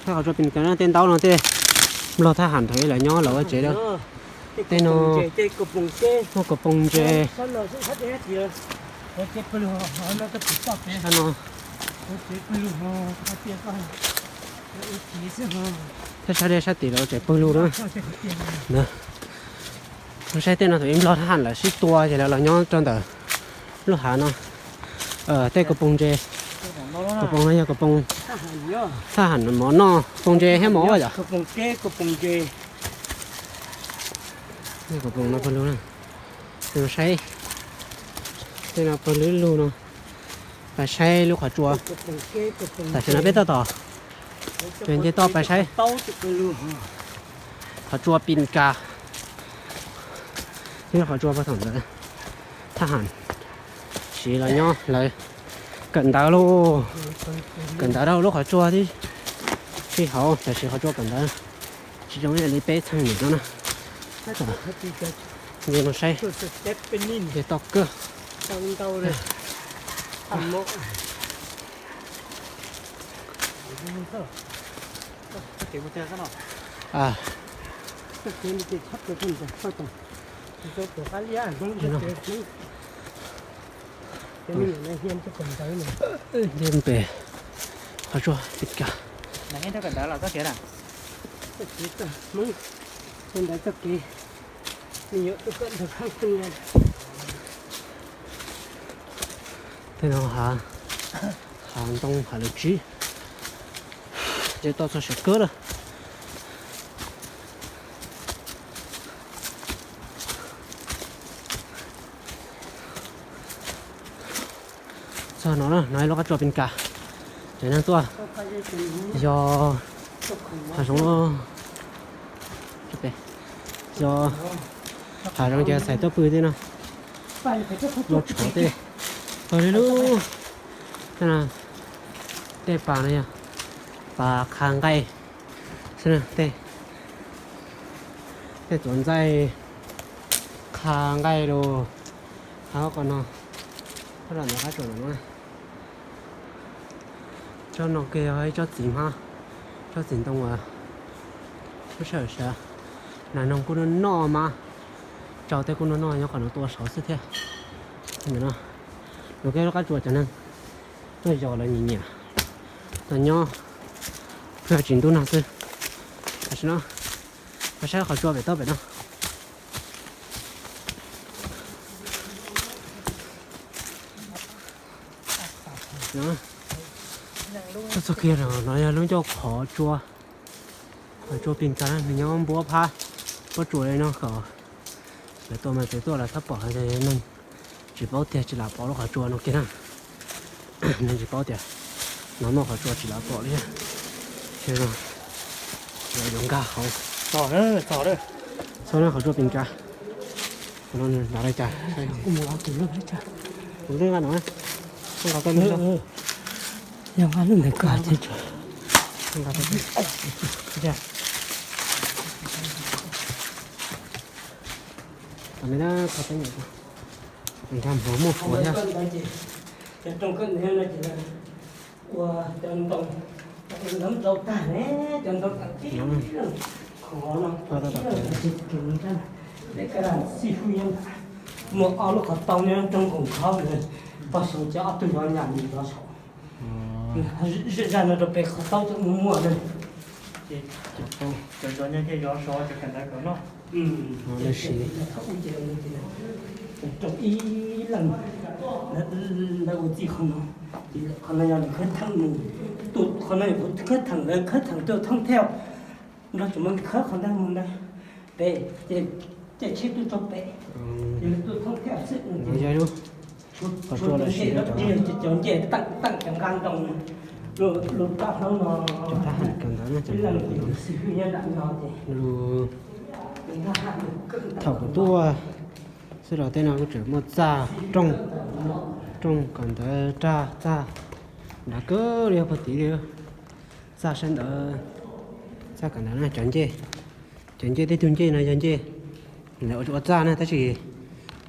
Saib qhov tsua Pis Kas na, tej ntaub no tej nplog thab ham thaum ub lawv nyob lawv ua tsev lawm. Tej no muaj kaus poos ntses. Saib no, thiab sab dej sab tim lawv ua tsev pawg lug na. Saib tej no thaum ub nplog thab ham lawv sib tua ces lawv los nyob rau ntawm lub hav no. Tej kaus poos ntses, kaus poos no yog kaus poos thab ham mov noj, poos ntses thiab mov yom. Kaus poos no pawg lug na. Saib, tej no pawg lug lug no. Pais saib lub qhov tsua. Tam sim no peb tab tom, peb nce toj pais saib qhov tsua Pis Kas. Ib lub qhov tsua puag thaum ntawd thab ham siv los nyob lawv kawm ntawv lauj, kawm ntawv rau lub qhov tsua tib hauv, tam sim qhov tsua kawm ntawv tsis zoo ib yam li peb txheej niam no na. Nce no saib, nce toj kawg. Nce pem qhov tsua Pis Kas. Tej no hav, hav ntoo hav lawv tsib, nce toj txog saum kawg lawm. Txog no na, no ib lub qab tsua Pis Kas. Cov neeg tuaj yog hav zoov, yog hav zoov ces xaiv tuaj pw tej no, los tshov tej, tau li lub, tej pas no yog pas qha nqaij, tej, tej txuas ntxaij qha nqaij rau qhov no, qhov no qab tsua no. Tsob no kiag yog ib tsob txiv hmab, tsob txiv ntoo uas lub sij hawm sawv nas noog kuj noj noj mas, tsau tej kuj noj noj nyob qhov no tuaj saud xwb thiab. Ntawm no, no kiag lub qab tsua cov neeg tuaj yos lawv nyiam nyiam los nyob, pheej tsis ntub nag xwb. Tam sim no peb saib qhov tsua pem toj pem no. Txog kiag no, no yog lub ncauj qhov tsua, qhov tsua Pis Kas na, nws nyob npuab phab pob tsuas li no kom lawv tuaj mas tseem tuaj lawv txhob pom, neeg tsis paub tiag tsis lam pom lub qhov tsua no kiag na. Neeg tsis paub tias no muaj qhov tsua tsis lam pom li. Ces no yuav nkag hauv. Txog na qhov tsua Pis Kas. Qhov no nws nrad li cas? Kuv nqa no, nqa koj lub, yog nqa lub ntawd koj thiaj tsuas. Nqa peb, nqa peb, nkag hauv muaj fuav thiab. Cov rooj koj ntawd no ces ua cov ntoo, cov ntoo ntau tag ne, cov ntoo tag tib leej, qhov no tib leej, peb kaj xij hwj nyob nram, muaj ob lub qhov tau nyob rooj nkoos khov ntawd, pog saum cov ob tug zov nyam ntawd zov saum. Zaj no rau pem qhov taub cov muaj muaj na. Cov zov nyam ces zov saum cov kawm ntawv kom noj. Ib leeg ntawd ua txij qhov no, qhov no yog lawv khawb theem mus, qhov no yog khawb theem, lawv khawb theem tuaj thoob thiab. Nrog tseem muab khawb qhov ntawd mus ntawd, pem ces tsheb tuaj tso pem, ces lawv tuaj thoob thiab xwb. Qhov tsua lawv siv rau cov, cov ncej teem teem cov nqa ntoo, lub rab hlaub no, cov thab ham kawm ntawv no, cov nqa ntoo no. Thaum kuv tuaj xwb los tej no kuj tseem muaj txaj rooj, rooj kawm ntawv, raj txaj nrad kawg li, yog puag tid li. Txaj sab ntawd, txaj kawm ntawv no cov ncej, cov ncej tej tug ncej no yog ncej lawv ua txaj na, tab sis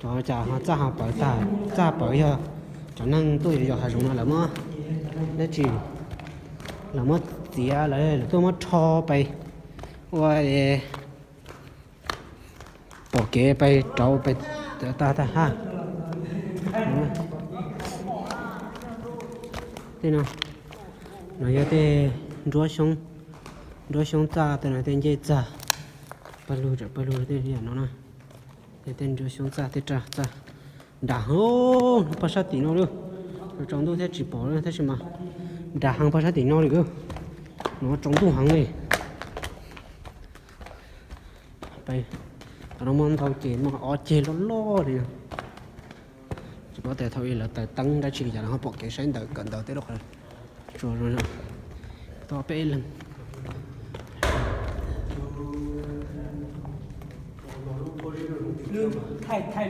cov cas ho txaj ho pawv tag, txaj pawv yog cov neeg tuaj yuav yos hav zoov no lawv muab dab tsi Lawv muab txiav lawm, lawv tuaj muab rho pais ua pom kev pais rauv pais tag tag hab. Tej no, no yog tej nruab xyoob, nruab xyoob txaj, tej no tej ncej txag. Pawg lug tseem pawg lug tej yam no na. Tej nruab xyoob txaj tej raj txaj. Nram heev pog sab tim no lawm. Tsaus ntuj thiab tsis pom lawm tab sis mas nram heev pog sab tim no lawm. No tsaus ntuj heev li. Qhov no muaj ntau ceg, muaj ob ceg loj loj li. Tsis paub tias thaum ub lawv taws teeb dab tsi li cas lawv ho pom kev saib ntawm kawm ntawv tej lub qhov tsua zoo. Tau peb leeg. Thaij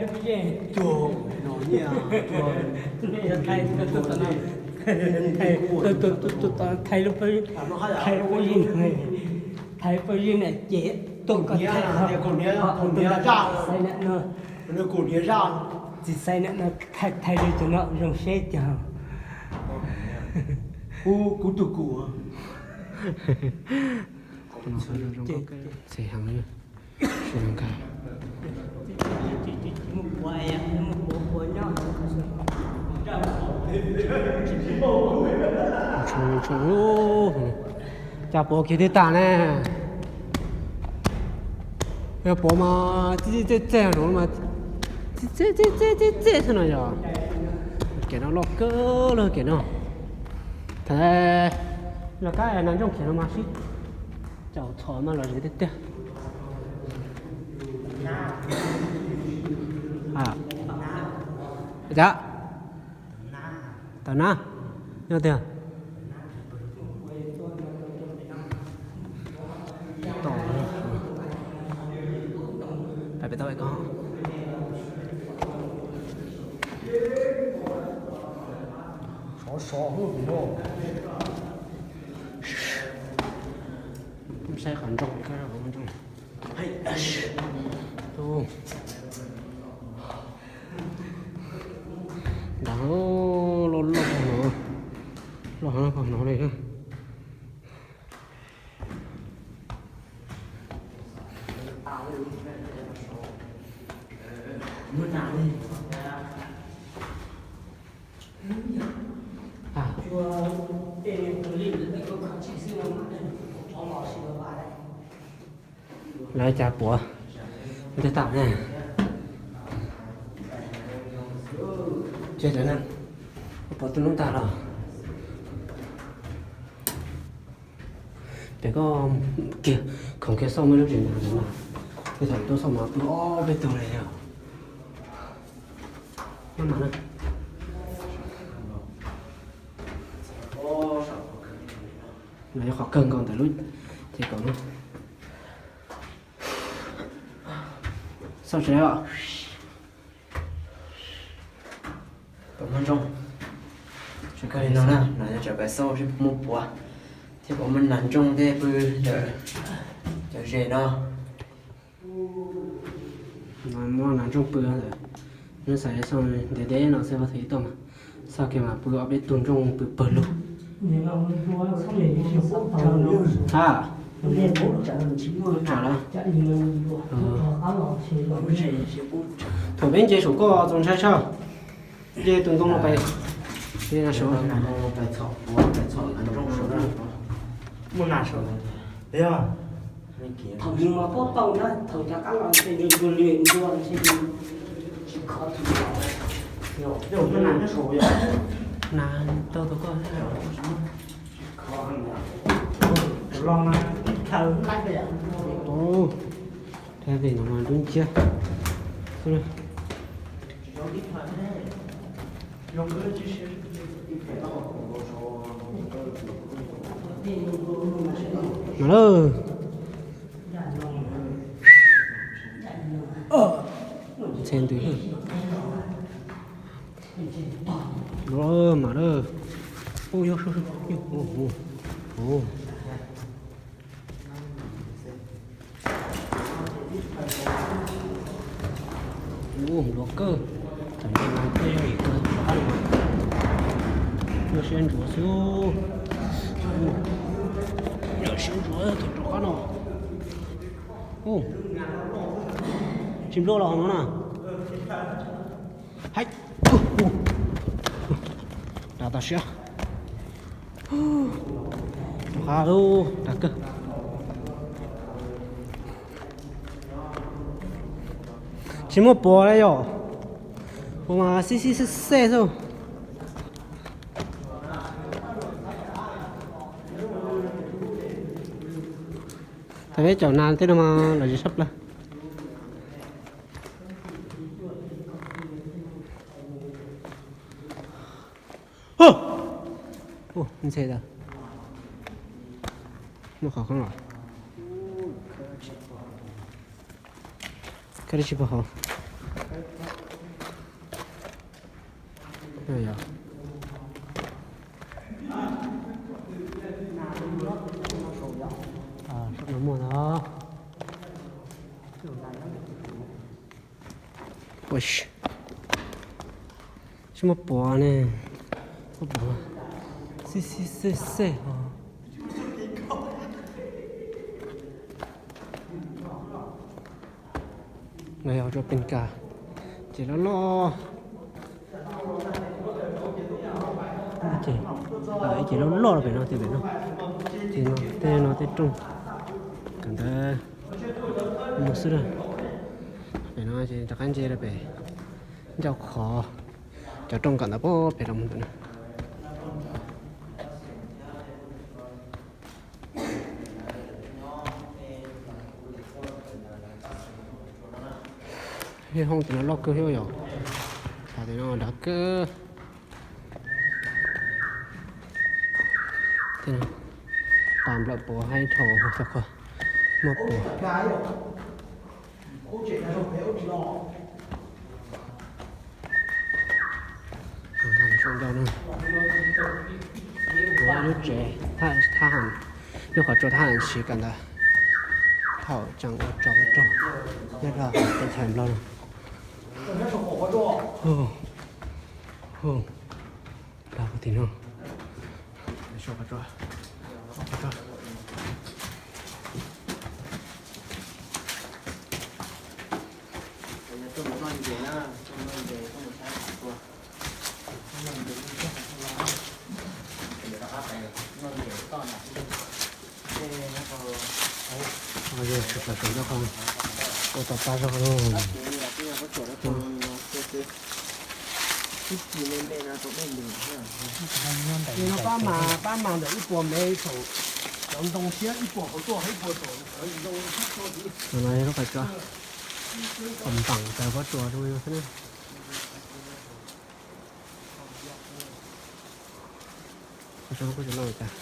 lub pob zeb, thaij pob zeb na ces tuaj koj thaij, tsis xaiv na no, thaij li cov no zoo seb cas. Kuv tus kuv. Txi heev li. Cas puav kiag twb tas ne. Yog puav mas txi txi txi txi mas txi txi txi txi txi txi xwb no yog. Kev no loj kawg lawm kev no. Tham lawv kab nas ntsooj khiav no mas sib caum txhom mas lom zem tiag tiag. Cas tawm na, yog tiag. Peb tau ko sov sov hwj no. Saib qhov ntsoog, qhov ntsoog. Nrad loj loj no, loj heev no li. Lawv cas puav ntiag tag na. Ces lawv na, puav tus noob tag los. Ces koj kiag khoom kiag xauj muaj lub tsev nrad ntawd mas, tej thaum tuaj xauj mas pw ob peb tug li os. No yog qhov kawg nkaus ntawm lub ces kaum no. Xauj tsev os. Puas muaj ntsooj? Tsis kawg li no na, no yog tseem pais xauj seb puas muaj puav, thiab puas muaj nas ntsooj tej pw ntawm cov zes no. Muaj nas ntsooj pw ntawm, nws xav xauj ntev ntev no xwb, thaum ib tuaj mas xauj kiag mas pw ob peb tug ntsooj pw pawg lug. Ha, tsam los. Thaum peb nce saum koj txaus ntshai tshaj. Nce tus ntoo no pais, nce na saud. Muaj nas saud. Thaum yus mas paub tau na, thaum cov qab los ntshe yus ntsuag li ntsuag ntshe yus tsis kho tus. Nas tau tus koj. Los mas ib chaw laib. Thab vim no mas dub nciab. Mas lawm. Ntxhe ntws. Mas lawm. Ua npluav kawg, tam sim no thiaj yog ib tug rov qab los, nyuaj siab ntsuav xwb. Yog siab zuav tus rov qab no. Tsis nplua los hauv no na. Haib. Dav tau siab. Rov qab lub dav kawg. Tsis muaj puav li yom. Puav mas xib xib xej xej xwb. Thaum peb caum nas tej no mas lom zem sab plaws. Ntxhe tas. Muaj qhov khoob los. Koj tsis pom hauv. Sab no muaj ntag. Tsis muaj puav ne. Muaj puav xib xib xej xej os. Los yog hauv tsua pes kas, ces loj loj. Ces, ces loj loj rau pem no, ces pem no, ces no tej no tej rooj kawm ntawv mus xwb na. Pem no ces rov qab ntsia rau pem ncauj qhov, cov rooj kawm ntawv pem los mus ntawm no. Hoob tim no loj kawg thiab yom. Qhov tim no dav kawg. Pas nplawm puav haib dhau, muaj puav. Lub tsev, lub qhov tsua thab ham siv kawm ntawv thaum tseem ua tsov ua rog nyob rau teb chaws Nplog no. Dag tim no. Yog tsis pom tseem coj qhov ua tau pab zog no. Pab mas, pab mas ntawm ib puas mev thaum cov ntoo siab ib puas hauv tuaj ib puas thaum ntoo siab tuaj. No yog lub qhov tsua, qhov npaum tawg pob tsuas zoo li no xwb na. Qhov tsua kuj tsis loj cas,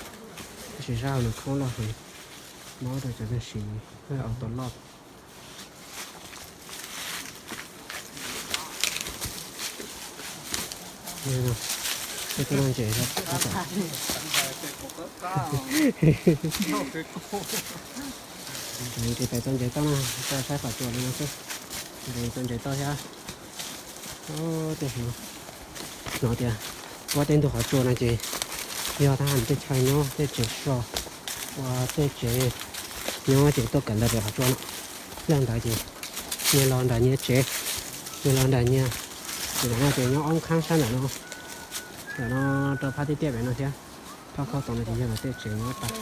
tab sis sab hauv nws khoob loj heev, mob rau cov neeg siv auto loj. Tej toj ntses, nqis pais txoj ntses toj na, toj saib qhov tsua li no xwb, nqis txoj ntses toj thiab. Tej no, hnov tias puab tej ntug qhov tsua no ces yog thab ham tej chaw nyob tej tsev so, ua tej tsev nyob ces tuaj kawm ntawv pem qhov tsua no. Yog ntawd ces nyias los nram nyias tsev, nyias los nram nyias, ces ntawm no ces nyob ob khab sab ntawm no, ntawm no rau phab tiaj tiaj pem no thiab. Phab khaub toom no ces yog lawv tej tsev nyob tas.